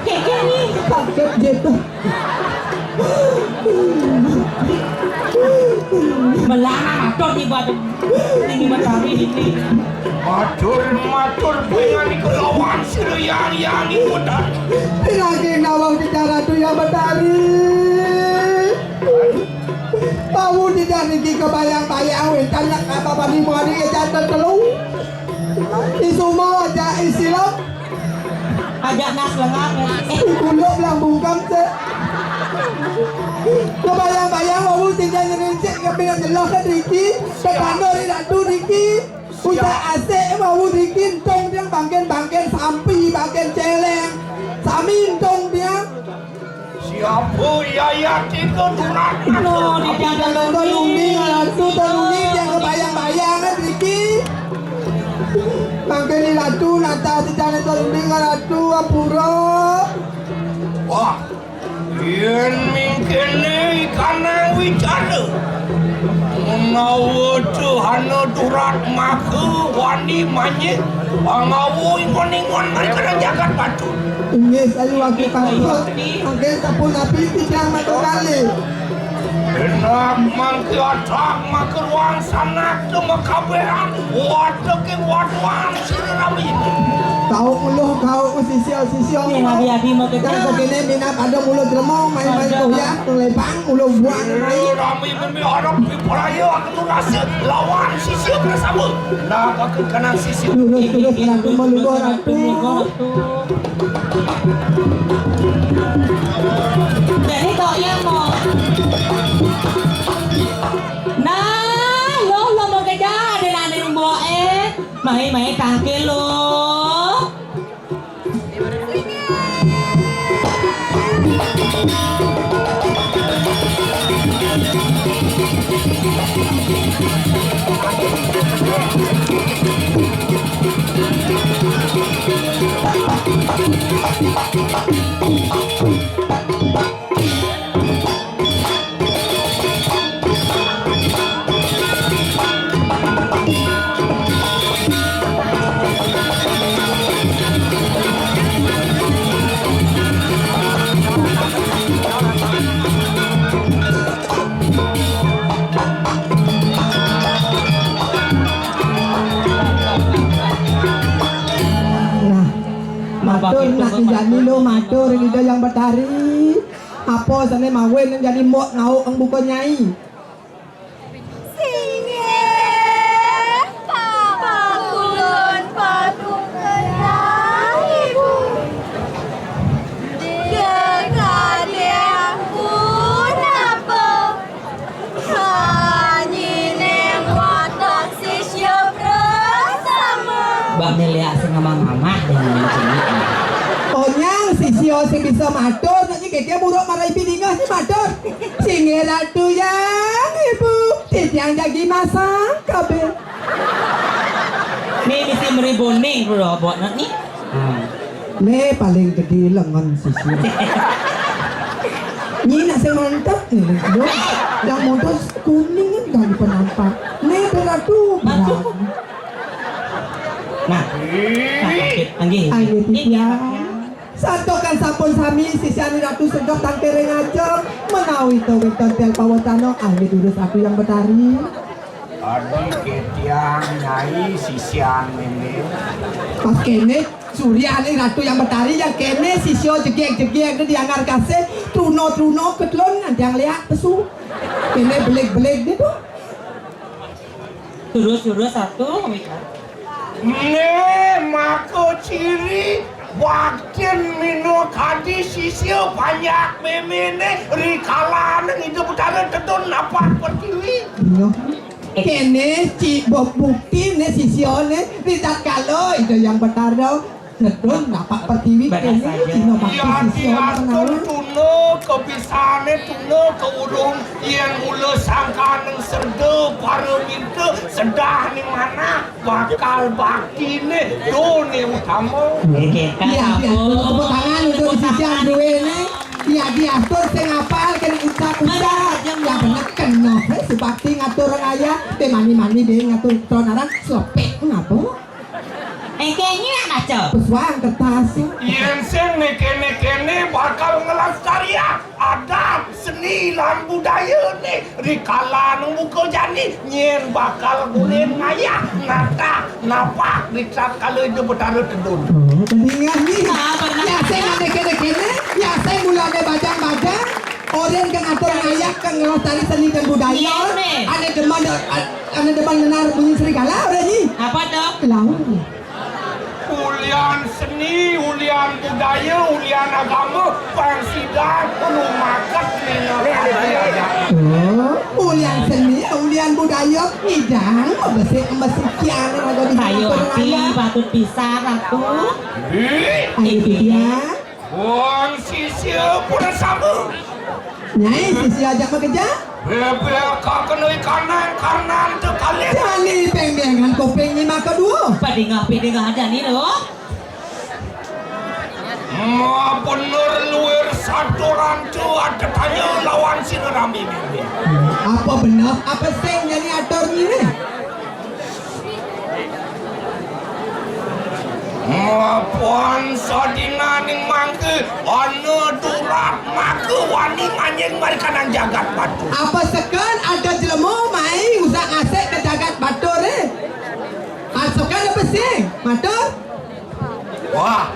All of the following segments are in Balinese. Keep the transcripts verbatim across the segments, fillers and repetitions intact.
Kéké ni. Kaget gitu. Melarang matur di batu. Ini matahari ini. Matur, matur, pengen iku lawan sira yang, yang iku tadi. Pinangking nawang bicara tu yang matahari. Tahu tidak niki kebayang-bayang wétan nak apa bani mari ya jantan telu. Isuma aja isilap. Ajak nas lengah. Eh, kuluk belang bungkam se. Kebayang-bayang wau tinggal nyerincik ke pinang jelas ke driki. Ke tanur di datu driki. Ucak asik wau driki entong dia bangkin-bangkin sampi bangkin celeng. Sami entong dia. Siapa yayat itu turak? No, di dalam Tolong di ngalatu tolong di yang kebayang-bayang kan driki. Mangkene ratu nata sejane tolong di ngalatu apura. Wah, yen mingkene ikan nang wicara. Menawa Tuhana turak maka wani manyik pangawa ingon-ingon mereka nang jagat batu. Inggih, sayu wakil pangkut. Mangke sampun napi titiang matur kalih. Enak mangke atak maka ruang sanak tu makabehan. Waduh ke waduhan sira rami. Kau uluh, kau sisya-sisya. Ning adi-adi maka. Kang begini minat ada mulut remong, main-main koyak, lepang, mulut buang, main. Rami mimi harap diperaya aku tu rasa lawan sisya bersama. Nah, aku kanan sisya. Lurus, lurus, ratu, meluruh, ratu. Jadi kok ya mau. Nah, lo lo mau kerja ada nak ada mbok eh. Mai mai tangkil lo. Nah, matur nak dijani lo matur ring Ida Hyang Betari. Apa sane mawin jani mbok ngauk eng buka nyai? Singgih, pakulun paduka Ibu. Kekadang punapa? Hanyine watak sisya prasama. Mbak Melia sing ngamah-ngamah dengan ini. Onyang sisya sing bisa matur, nek iki dia buruk marai bidingah sing matur. Singgih Ratu yang Ibu, titiang jagi masang kabeh. Ni mesti meriboning dulu buat nak ni. Hmm. Né paling gedé lengen sisir. Nyi nak sing mantep nih, lho. Yang modus kuning kan gak penampak. Né berat tuh, berat. Nah, nah, anggih, anggih. Anggih, titiang. Santukan sampun sami sisiane Ratu Segep tangkere ngajeng menawi to wénten tel pawacana anggih durus Ratu yang Betari. Adi titiang nyai sisian ini. Pas kene, Suryane Ratu yang Betari yang kene sisya jegeg-jegeg di anggar kasih, truna-truna kedlon ngandang leak pesu. Kene beleg-beleg gitu. Terus-terus satu, Mika. Né maka ciri baktin mino kadi sisya banyak memene rikalane Ida Betara tedun napak pertiwi. Iya. Kene ci bukti ne sisya ne ritatkala Ida yang Betara tedun napak pertiwi kene dina bakti sisya. Tuna kebisane tuna keurung yen mula sangkaning serda para minta sedah ning manah. Bakal baktine done utama. Nggih, iya, iya. Tepuk tangan untuk sisian duwene. Iya, diatur sing apal kene ucap-ucap. Ya bener kena. Eh, subakti ngatur ayah, te mani-mani deh ngatur tronaran, slepek ngapa? Engke nyi anak Pesuang kertas. Yén sing né kéné-kéné bakal ngelestariang adat, seni lan budaya né. Rikala nang buka jani, nyén bakal guling ngayah, natah, napak, rikala Ida Betara tedun. Oh, kelingan ni. Ah, pernah. Ya, sing ané kéné-kéné, ya, sing mulané bajang-bajang, orang ke ngatur ngayah, ke ngelestari seni dan budaya, ané demen, ané demen nenar bunyi serigala, orang ni. Apa tu? Kelaun. Ulian seni, ulian budaya, ulian agama, pang sida lumaket nina. Oh, ulian seni, ulian budaya, ngidang, besik, besik, kian, ada di Kayu api, patut pisah, Ratu. Ayo, dia. Wong sisia pun sama. Nyai, sisia ajak makejang. Bébék ka kena ikanan, kanan teu kalih. Jani péng-péngan kuping ni maka dua. Padingeh-padingeh aja ni lo. Ma bener luir satu rancu ada tanya lawan si Rami Mimi. Apa bener? Apa sing nyani atur ni? Mapan sadinaning mangké ana durat maka wani manjing marikanan jagat batur. Apa seken ada jelema mai usah ngasih ke jagat batur, eh? Asokan apa sih? Matur? Wah,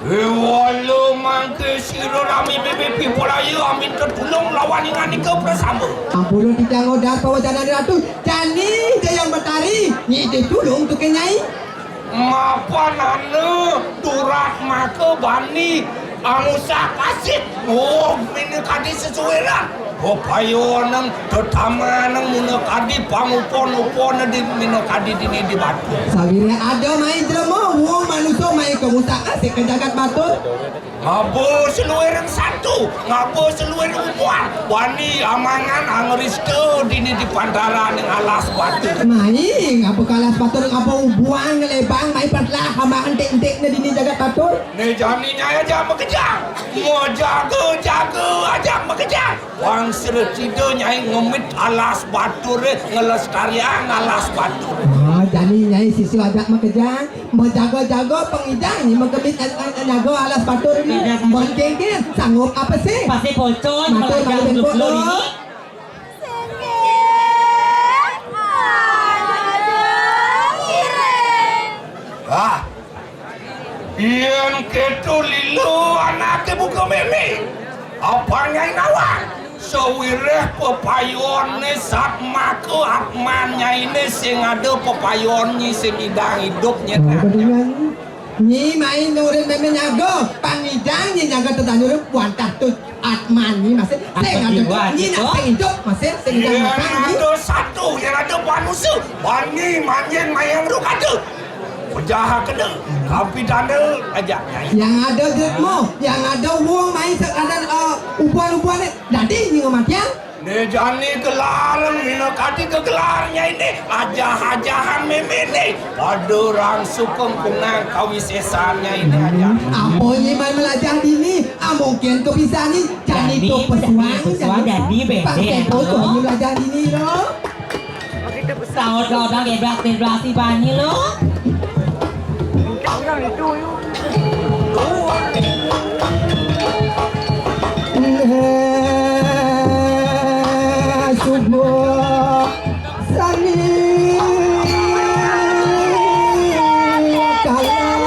Éwala mangké sira Rami Bibi Pipulaya amin tetulung lawan inganika prasama. Ampura titiang odar pawacanan Ratu, jani Dayang Betari, nyi tetulung tuké nyai. Mapanana durat maka bani angusak asit. Oh, minakadi sesuwiran. Pepayonan tetamanang minakadi pangupon-upona di minakadi dini di batu. Sawiréh ada mai jelema, wong manusa mai ka musaka sing ka jagat batur. Ngaba saluiring satu, ngaba saluiring ubuan. Wani amangan angrista dini di pantaraning alas batur. Mai ngaba ka alas batur, ngaba ubuan ngelebang mai patlah amangan entik-entikna dini jagat batur. Né jani nyai ajak makejang. Majaga-jaga ajak makejang. Wang sira sida nyai ngemit alas baturé, ngelestariang alas batur. Ah, jani nyai sisia ajak makejang, majaga-jaga pangidang ni magemit, eh, eh, nyaga alas batur ni. Mon kéngkén, sanggup apa sih? Pasti pocong, matur kalau malih bengkok lo. Ah, Yén kéto lila anaké buka mémé, apa nyai nawang? Sawiréh pepayoné satmaka atman nyainé sing ada pepayon nyi sing ngidang idup nyén. Nyi main nurin mémé nyaga, pangidang nyi nyaga tetandur wantah tu atman nyi masih sing ada tu nyi nak sing idup masih sing ngidang makan nyi. Yén ada satu, yén ada manusia, bani manjing mayang rukada. Penjahat kena, tapi tanda ajak nyai. Yang ada duit mo, yang ada wong mai sekadan, eh, ubuan-ubuan ni. Dadi ni kematian. Né jani gelar, mina kadi ke gelar nyai ni. Ajah-ajahan mémé ni. Pada rang sukung kunang kawisésan nyai ni ajah. Apa ni mai melajah dini? Ah, mungkin kebisan ni. Jani tu pesuang, jani pesuang, jani bebek. Pakai tu ni melajah dini lo. Saut lo dang gebrak tebrak si bani lo. Subuh sani kalah.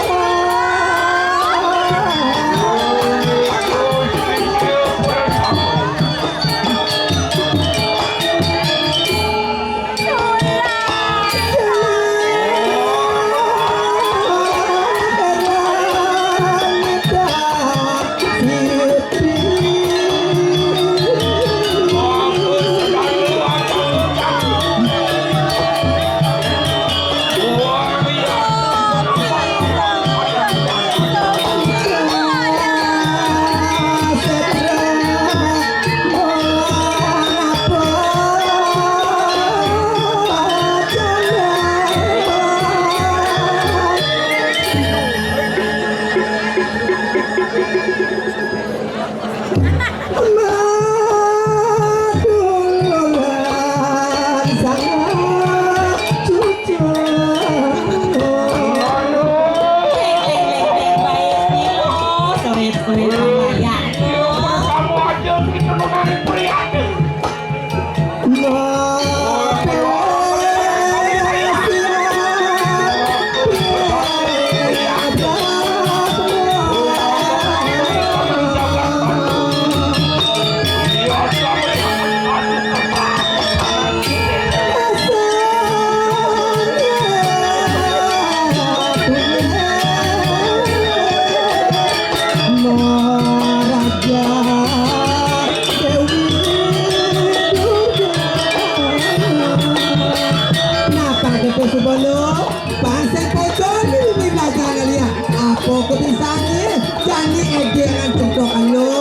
Kok bisa nih? Jangan diedek dengan cocok, ayo.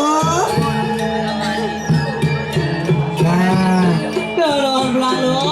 Nah. Dorong, lalu.